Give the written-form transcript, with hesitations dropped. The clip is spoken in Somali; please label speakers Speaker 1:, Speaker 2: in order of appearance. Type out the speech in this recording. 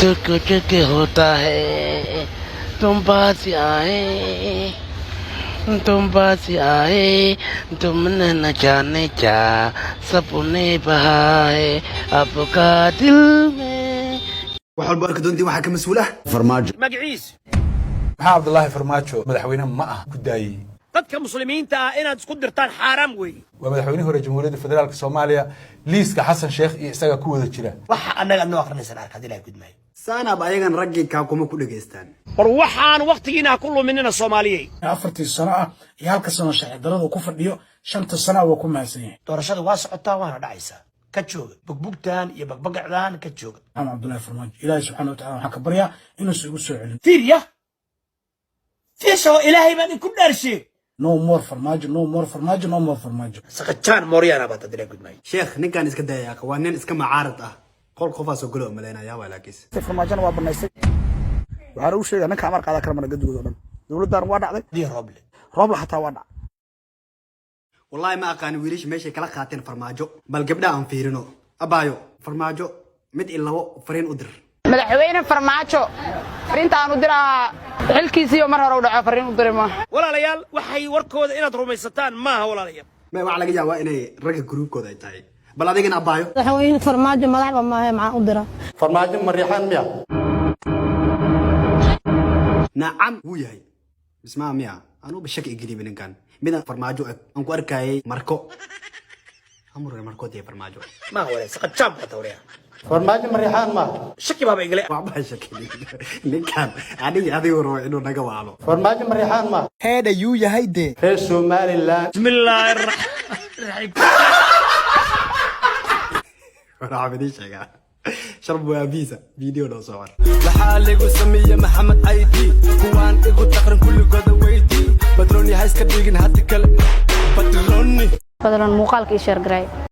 Speaker 1: चुक चुक होता है, तुम पास आए, तुम पास आए, तुमने न जाने क्या सपने बहाए आपका दिल में।
Speaker 2: Wax walba arki doontii waxaa ka mas-uul ah
Speaker 3: Farmaajo.
Speaker 4: Magaciis?
Speaker 5: Maxaa Cabdulaahi Farmaajo madaxweyne ma ah ku daayey?
Speaker 4: Dadka Muslimiinta ah inaad isku dirtaan xaaraam weeye.
Speaker 5: Waa madaxweynihii hore Jamhuuriyadda Federaalka Soomaaliya. Liiska Xasan Sheekh iyo isaga ku wada jira.
Speaker 6: Waxa annaga adnoo akhrinaysan arka hadii Ilahay gudmaayo.
Speaker 2: Saanaab ayagan raggii kaa kuma ku dhegaystaan.
Speaker 4: War waxaan wakhtigiina ha ku luminina, Soomaaliyey.
Speaker 7: 4-tii sano ah iyo halka sano sharci darrada ku fadhiyo, 5-ta sano ah, waa ku mahadsan yahay.
Speaker 6: Doorashada waa socotaa, waana dhacaysaa. Ka jooga bugbugtan iyo bagbagacdan, ka jooga.
Speaker 7: Maxamed Cabdullaahi Farmaajo, Ilaahay subxaana wa tacala waxaan ka baryaa inuusan igu soo celin.
Speaker 6: Fiiriya, fiisho, Ilaahay baan idinku dhaarshe.
Speaker 7: No more Farmaajo, no more Farmaajo, no more Farmaajo.
Speaker 6: Saqajaan mooryaana baad hadii Ilahay gudmaayo.
Speaker 2: Sheekh, ninkan iska dayaaq, waa nin iska macaarad ah. Qol qofaasoo galo malaynayaa waa laakiis.
Speaker 8: Farmaajona waa banaystay. Waxaana u sheegaa ninka amar qaadan kara mana gadigooda o dhan. Dowladdan waa dhacday.
Speaker 6: Dii Rooble.
Speaker 8: Rooble xataa waa dhacay.
Speaker 2: Wallaahi ma aqaani wiilasha meeshay kala qaateen Farmaajo. Bal gabdhaha aan fiirino. Abaayo, Farmaajo mid iyo labo fariin u dir.
Speaker 9: Madaxweyne Farmaajo fariinta aan u diraa, xilkiisiiyo mar hore u dhaco fariin u diri ma.
Speaker 4: Walaalayaal, waxay warkooda inaad rumaysataan maaha, walaalayaal.
Speaker 2: Ma waxaa laga yaabaa inay ragga gruubkooda ay tahay. Bal adigana, abaayo.
Speaker 10: Madaxweyne Farmaajo madaxba maahe, maxaan u dira?
Speaker 3: Farmaajo Mariixaan miya?
Speaker 2: Nacam, wuu yahay bismaa miya? Anuba shaki igeliba ninkan midaan Farmaajo eg aan ku arkayay Marko amurga Marko dee Farmaajo.
Speaker 6: Maaha walaal, saqajaan baad tawriya.
Speaker 3: Farmaajo Mariixaan ma?
Speaker 6: Shaki baaba igale.
Speaker 2: Waxbaa shaki ninkan. Aniga adigu rabo inuu naga waalo.
Speaker 3: Farmaajo Mariixaan ma?
Speaker 2: Heedha, yuu yahay dee?
Speaker 3: Reer Somaliland.
Speaker 4: Bismillaahi raxmaani raxiim.
Speaker 2: Waxaan idiin sheegaa sharb waa visa video noo soo war.
Speaker 11: Waxaa ligu sameeye Maxamed ID, kuwaan igu taqran kulligooda weydii. Batrooni ha iska dhigin haddi kale batrooni.
Speaker 10: Fadlan muuqaalka ii share garay.